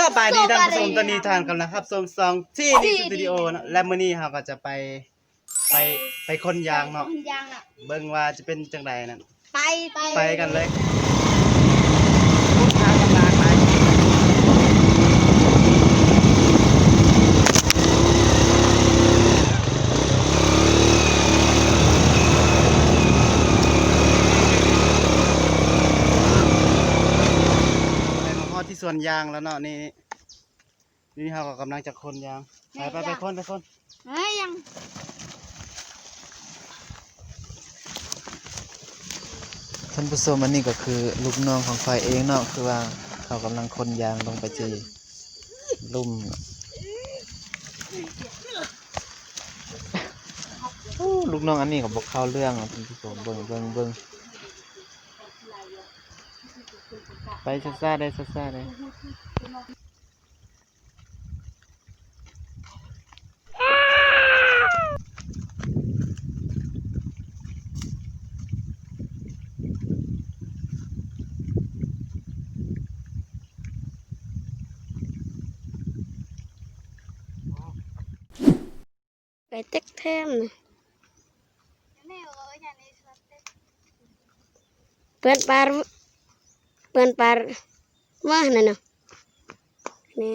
ສະບາຍດີທ່ານຜູ້ຊົມ, ຕອນນີ້ທ່ານກຳລັງຮັບຊົມຊ່ອງ ທີ ນີ ສະຕູດິໂອ ເນາະ ແລະ ມື້ນີ້ເຮົາກໍຈະໄປ ໄປ ໄປຂົນຢາງເນາະ ໄປຂົນຢາງເນາະ ເບິ່ງວ່າຈະເປັນຈັ່ງໃດນັ້ນ. ໄປ ໄປ ໄປກັນເລີຍ. ໄປມາຮອດທີ່ສວນຢາງແລ້ວເນາະ ນີ້ ນີ້ເຮົາກໍກຳລັງຈະຂົນຢາງ. ໄປ ໄປ ໄປຂົນ ໄປຂົນ. ເອີຍ ຍັງ ທ່ານຜູ້ຊົມ, ອັນນີ້ກໍຄືລູກນ້ອງຂອງຂ້ອຍເອງເນາະ, ຄືວ່າເຂົາກຳລັງຂົນຢາງລົງໄປທີ່ລຸ່ມ. ໂອ້ ລູກນ້ອງອັນນີ້ກໍບໍ່ເຂົ້າເລື່ອງ ທ່ານຜູ້ຊົມ, ເບິ່ງ ເບິ່ງ ເບິ່ງ. ໄປຊ້າໆ ໄດ້ ຊ້າໆ ໄດ້. ໄປເຕັກແທມນະ ເພື່ອນປາ ເພື່ອນປາ ມາຫັ້ນນະ ນີ້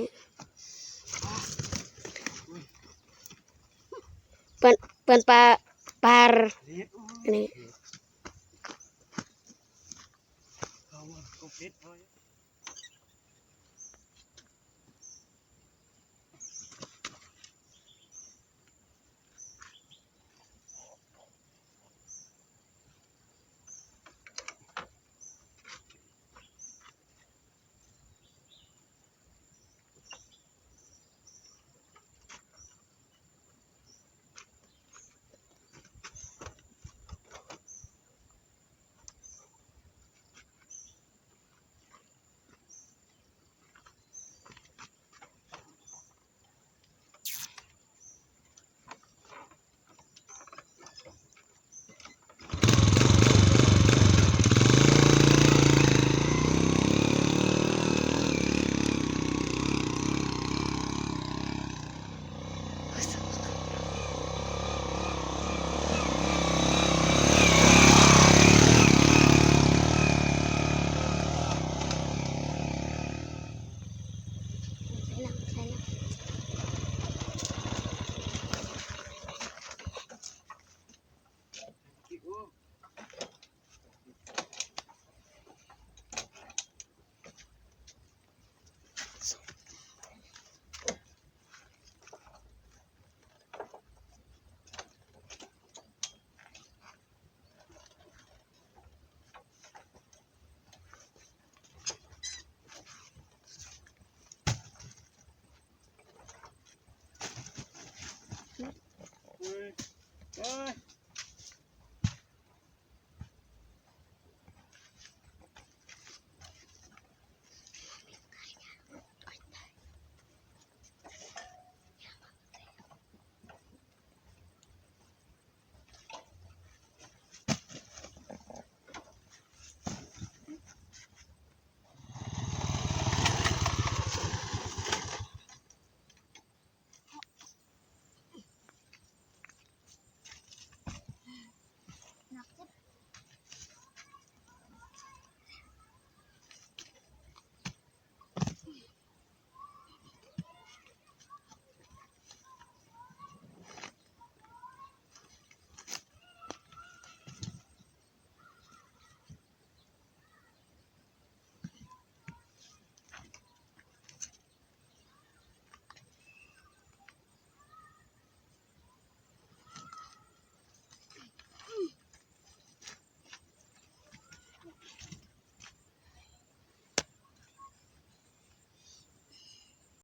ເພື່ອນ ເພື່ອນປາ ປາ ນີ້.